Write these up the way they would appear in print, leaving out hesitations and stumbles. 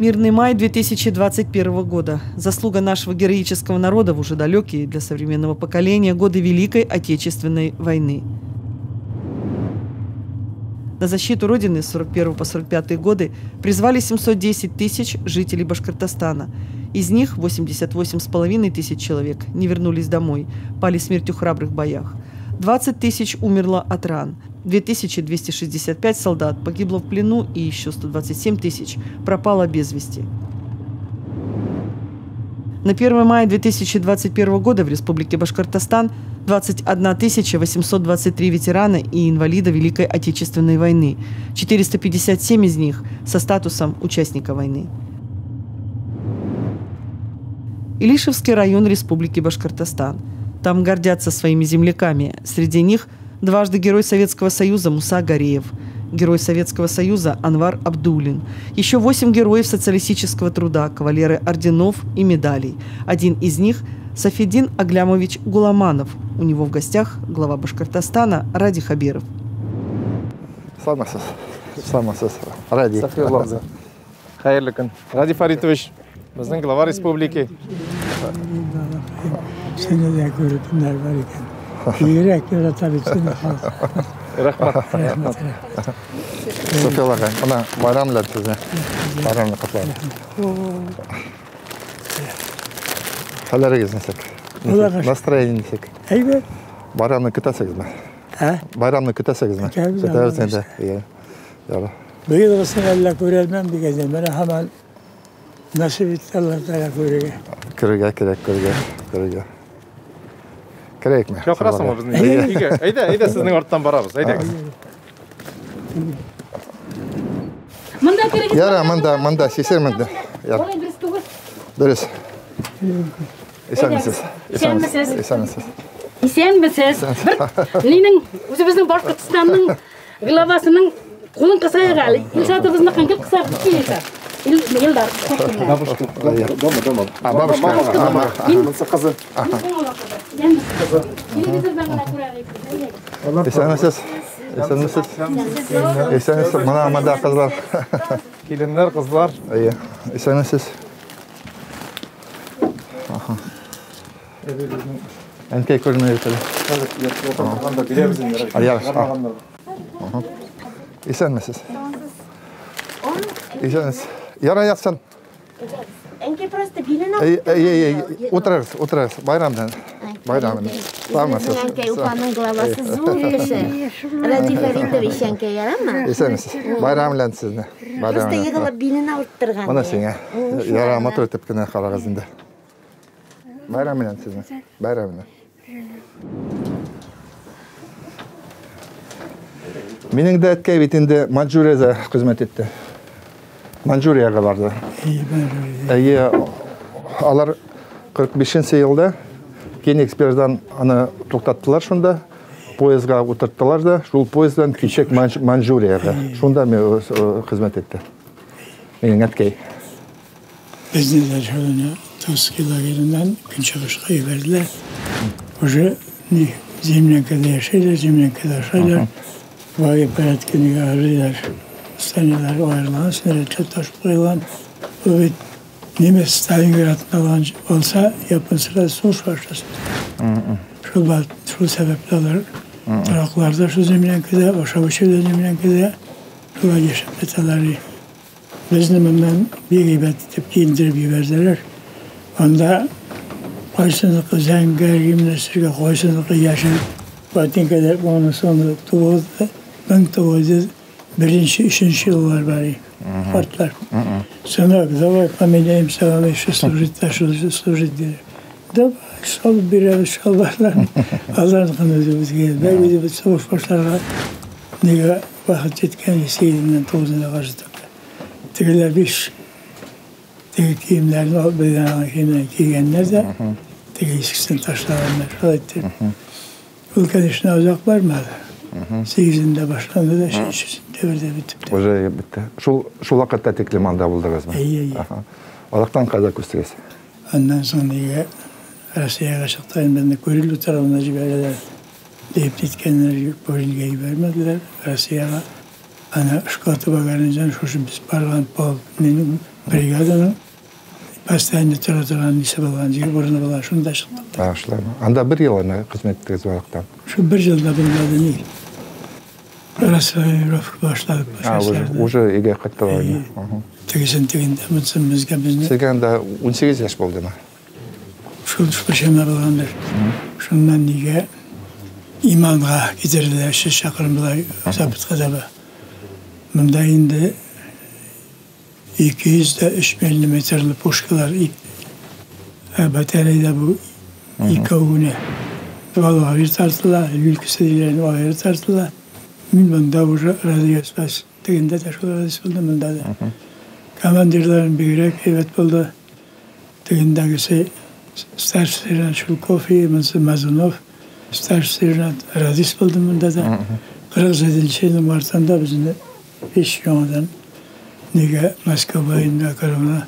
Мирный май 2021 года. Заслуга нашего героического народа в уже далекие для современного поколения годы Великой Отечественной войны. На защиту Родины с 41 по 45 годы призвали 710 тысяч жителей Башкортостана. Из них 88,5 тысяч человек не вернулись домой, пали смертью храбрых в боях. 20 тысяч умерло от ран. 2265 солдат погибло в плену и еще 127 тысяч пропало без вести. На 1 мая 2021 года в Республике Башкортостан 21 823 ветерана и инвалида Великой Отечественной войны. 457 из них со статусом участника войны. Илишевский район Республики Башкортостан. Там гордятся своими земляками. Среди них дважды Герой Советского Союза Муса Гареев, Герой Советского Союза Анвар Абдуллин. Еще 8 героев социалистического труда, кавалеры орденов и медалей. Один из них – Сафеддин Аглямович Гуламанов. У него в гостях глава Башкортостана Радий Хабиров. Саламатсыз, Радий. Хәйерле көн. Радий Фаритович, беҙҙең глава республики. Һине лә күргәндәр бар икән. Бигерәк ярата бит һине халыҡ. Рәхмәт. Рәхмәт. София ағай, бына байрам менән һеҙҙе. Байрам менән ҡотлайым. Хәлдәрегеҙ нисек? Настроение нисек? Әйбәт. Байрамны көтәһегеҙме? Ә? Байрамны көтәһегеҙме? Көтәбеҙ инде. Эйе. Ярар. Быйылғысын әллә күрәлмәм тигәйнем. Бына һаман насип итте Алла Тәғәлә күрергә. Күрергә кәрәк, күрергә, күрергә. Кәрәкме? Чаҡыраһыңмы беҙҙе? Өйгә. Әйҙә, әйҙә, һеҙҙең арттан барабыҙ. Әйҙәгеҙ. Мында керегеҙ. Яра, мында, мында, сисермен дә. Яра. Улай дөрөҫ түгел. Дөрөҫ. Иҫәнмеһегеҙ. Иҫәнмеһегеҙ. Иҫәнмеһегеҙ. Иҫәнмеһегеҙ. Бер нинең үҙебеҙҙең Башҡортостандың главасының ҡулын ҡыҫайыҡ әле. Илшатыбыҙҙыҡын кем ҡыҫа? Илшат. Илдар. Бабушка. Дома, дома. А, бабушка. Мама. Мама. Ҡыҙы. Телевизорҙан ғына күрәлек. Иҫәнмеһегеҙ. Иҫәнмеһегеҙ. Иҫәнмеһегеҙ. Бына мында ҡыҙҙар. Килендәр, ҡыҙҙар. Эйе. Иҫәнмеһегеҙ. Әнкәй күренмәй бит әле. Иҫәнмеһегеҙ. Иҫәнмеһегеҙ. Ярай ятһын. Әнкәй просто биленә. Эй, эй, эй, ултырығыҙ, ултырығыҙ. Байрам менән. Байрам менән. Һаумыһығыҙ. Әнкәй Уфаның главасы ҙур кеше. Радий Фаритович әнкәй, ярамы? Иҫәнмеһегеҙ. Байрам менән һеҙҙе. Байрам. Просто йығылып биленә ауырттырған. Бына һиңә. Ярай, матур итеп кенә ҡарағыҙ инде. Байрам менән һеҙҙе. Байрам менән. Минең дә әткәй бит инде Маньчжурияда хеҙмәт итте. Маньчжурияға барҙы. Эйе, алар 45-нсе йылда Кенигсбергдан аны туҡтаттылар шунда, поездға ултырттылар ҙа, шул поезддан кисәк Маньчжурияға. Шунда мин хеҙмәт итте. Минең әткәй. Беҙҙе лә шуны Томский лагеренән көнсығышҡа ебәрҙеләр. Уже землянкада йәшәйҙәр, землянкада ашайҙар. Вагы порядке нигә станиялар айырылған, снарядтар ташып ҡуйылған. Ул бит немец Сталинградны алған булса, япон сразу суғыш башласын. Шул сәбәпле алар тораҡларҙа шул землянкада, ашау-эсеү ҙә землянкада шулай йәшәп яталар. Беҙҙе бынан бик һәйбәт итеп кейендереп ебәрҙеләр. Анда ҡайһыныҡы зәңгәр гимнастерка, ҡайһыныҡы йәшел ботинкалар, уныһы 1901-3 йыллар бар ҡарттар. Сынок, давай поменяемся, вам еще служить, служить тине. Давай, салып бирәбеҙ шалбарларын. Аларҙыҡын үҙебеҙгә. Бер үҙебеҙ суғыш башларға нигә ваҡыт еткән, 8-нән 9-на ҡаршы. Тегеләр биш теге кейемдәрен алып, беҙҙән алған кейемдәрен кейгәндәр ҙә, теге иҫкесен ташлағандар. Шулай итеп. Ул, конечно, оҙаҡ барманы. 8-ндә башланды ҙа, 3-ндә бөттө. Уже бөттө. Шул ваҡытта тиклем анда булдығыҙмы? Эйе, эйе. Аҙаҡтан ҡайҙа күстегеҙ? Аннан һуң нигә Россияға сыҡтыҡ, беҙҙе Курил утрауына ебәрәләр. Тип әйткәндәр, Курилгә ебәрмәнеләр, Россияға. Ана Шкотова гарнизон, шушы беҙ барған полк, Бригаданың постоянно тора торған нисе булған, җир урыны булган, шунда чыктык. А, шулаймы? Анда бер ел ана хезмәт иттегез барактан. Шу бер елда булмады ни. Расформировка башлап. А, уже өйгә кайттылар инде. Тегесен тегендә, монысын безгә безне. Сезгә анда 18 яшь булдымы? Шул шул булгандыр. Шуннан нигә Иманга китерделәр, 300 чакрым болай Западка таба. Монда инде 203 миллиметрлы пушкалар, батареяда бу икәү генә. Вал аеры тартыла, люлькасы диләрен аеры тартыла. Мин монда уже радиоспас. Тегендә дә шул радиос булды, монда да. Командирларым бигрәк әйбәт булды. Тегендәгесе старший сержант Шулков, монысы Мазунов, старший сержант радист булды монда да. 47 елның мартында безне 5 яңадан нигә Москва инде Кырымына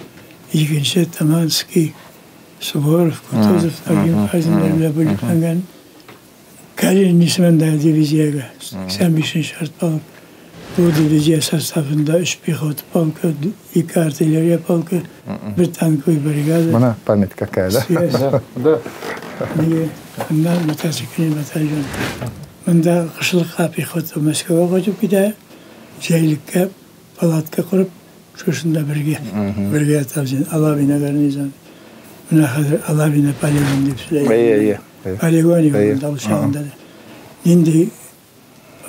икенче Таманский, Суворов, Кутузов, Нагим Хазиннар белән бүлекләнгән Калинин исемендәге дивизиягә 85-нче артполк. Бу дивизия составында 3 пехота полкы, 2 артиллерия полкы, бер танковый бригада. Мына память какая, да? Да. Да. Монда мотоциклный батальон. Монда кышлыкка пехота Москвага кайтып китә, җәйлеккә палатка корып, шушында бергә ятабыз. Алабина гарнизон. Менә хәзер Алабина полигон дип сөйләй. Әйе, әйе. Полигон юк ул чагында да. Нинди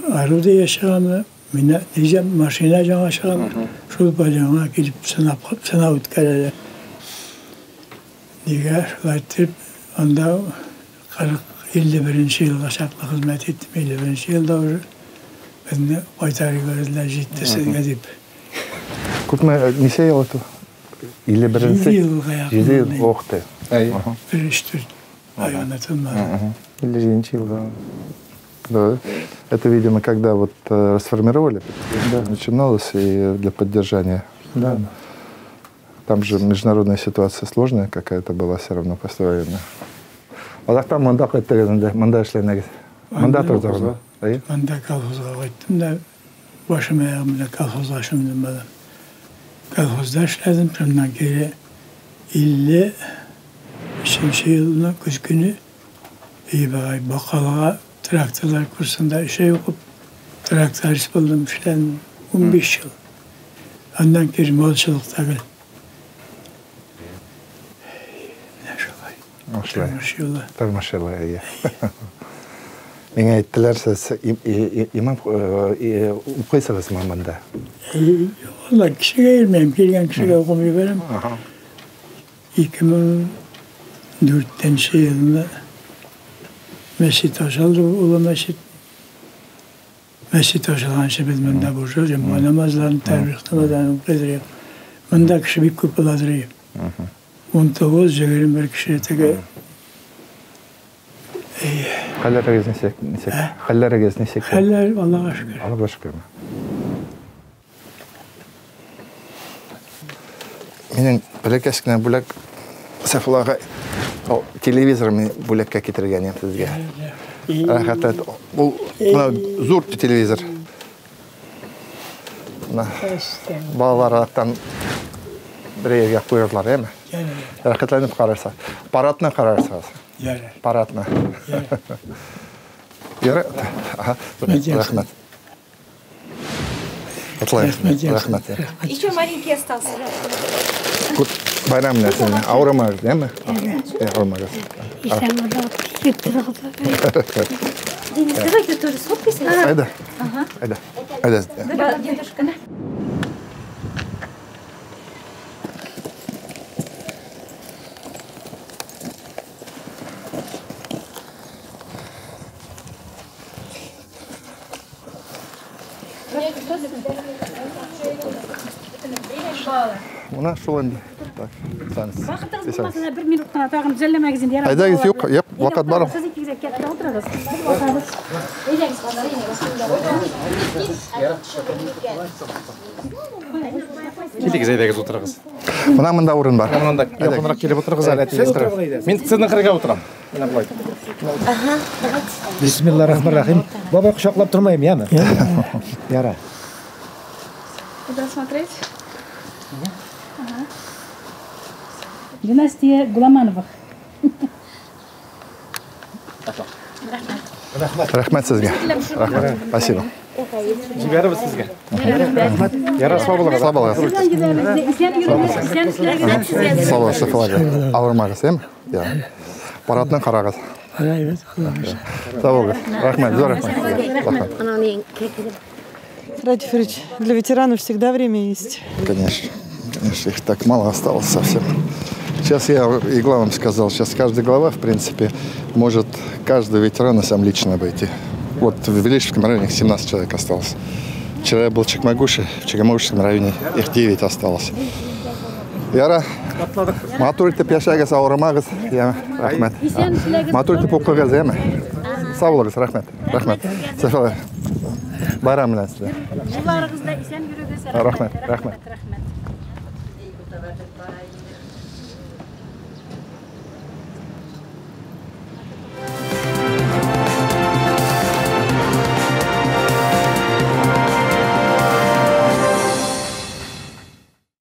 орудие чыгамы, менә ничә машина яңа чыгамы, шул полигонга килеп сынап үткәрәләр. Нигә шулай итеп, анда 51 елга чаклы хезмәт иттем. 51 елда уже безне кайтарып җибәрделәр, җитте сезгә дип. Күпме, ничә ел үтте? 51-нче? 7 елга якын. 7 ел, ох ты. Әйе. Бер өч дүрт ай гына тынмады. 57 елда. Да. Это, видимо, когда вот расформировали, да, начиналось и для поддержания. Да. Там же международная ситуация сложная какая-то была все равно послевоенная. Аллахтан монда кайттыгыз инде, монда эшләнегез. Монда тордыгыз. Әйе. Монда колхозга кайттым да, башым аягым белән колхозга чумдым балам. Колхозда эшләдем, шуннан кире 53 елны көз көне Ибагай Бакалага тракторлар курсында эшә укып, тракторист булдым, эшләдем 15 ел. Аннан кире малчылыктагы. Менә шулай. Шулай. Тормыш юлы. Тормыш юлы, әйе. Миңа әйттеләр, сез имам укыйсыгызмы монда? Валла кешегә йөрмәйм, килгән кешегә укып җибәрәм. 2004 елны мәчет ачылды, олы мәчет. Мәчет ачылганчы без монда буш, җомга намазларын, тәравих намазларын укыйдыр идек. Монда кеше бик күп буладыр иде. 19-21 кеше теге. Хәлләрегез ничек? Ничек? Хәлләрегез ничек? Хәлләр Аллага шөкер. Аллага шөкер. Минең бәләкәс кенә бүләк Сәфулла агай, телевизор мин бүләккә китергән идем сезгә. Рәхәт. Ул менә зур телевизор. Менә балалар араттан бер ергә куйдылар, әйме? Рәхәтләнеп карарсыз. Парадны карарсыз. Парадны. Ярар. Ага. Рәхмәт. Рәхмәт. Еще маленький остался. Күп байрам белән сезне. Ауырмагыз, әйме? Ауырмагыз. Денис, давай ты тоже сфоткайся. Айда. Айда. Айда. Да, дедушка, на. Мына шул инде. Так, сәнс. Вакытыгыз булмаса бер минут кына тагын жәлләмәгез инде. Әйдәгез, юк, юк, вакыт бар. Сез икегез кәттә утырыгыз. Утырыгыз. Әйдәгез, Килегез, әйдәгез, утырыгыз. Мына монда урын бар. Монда якынрак килеп утырыгыз әле. Мин сезнең кырга утырам. Менә болай. Ага, давайте. Бисмиллахир-рахманир-рахим. Бабай кочаклап тормыйм, яме? Яра. Куда смотреть? Династия Гуламановых. Рәхмәт сезгә. Рәхмәт. Спасибо. Җибәрәбез сезгә. Ярар, сау булыгыз. Сау булыгыз. Сау булыгыз, Сафалага. Авырмагыз, әйме? Я. Парадны карагыз. Сау булыгыз. Рәхмәт, зур рәхмәт. Рәхмәт. Радий Фаритович, для ветеранов всегда время есть. Конечно. Конечно, их так мало осталось совсем. Сейчас я и главам сказал, сейчас каждый глава, в принципе, может каждого ветерана сам лично обойти. Вот в Илишевском районе 17 человек осталось. Вчера я был в Чекмагуше, в Чекмагушском районе их 9 осталось. Яра, матур итеп яшәгез, авырмагыз, яме, рәхмәт. Матур итеп укыгыз, яме. Сау булыгыз, рәхмәт, рәхмәт. Сафа, байрам белән сезне. Юлларыгызда исән йөрегез. Рәхмәт, рәхмәт. Рәхмәт.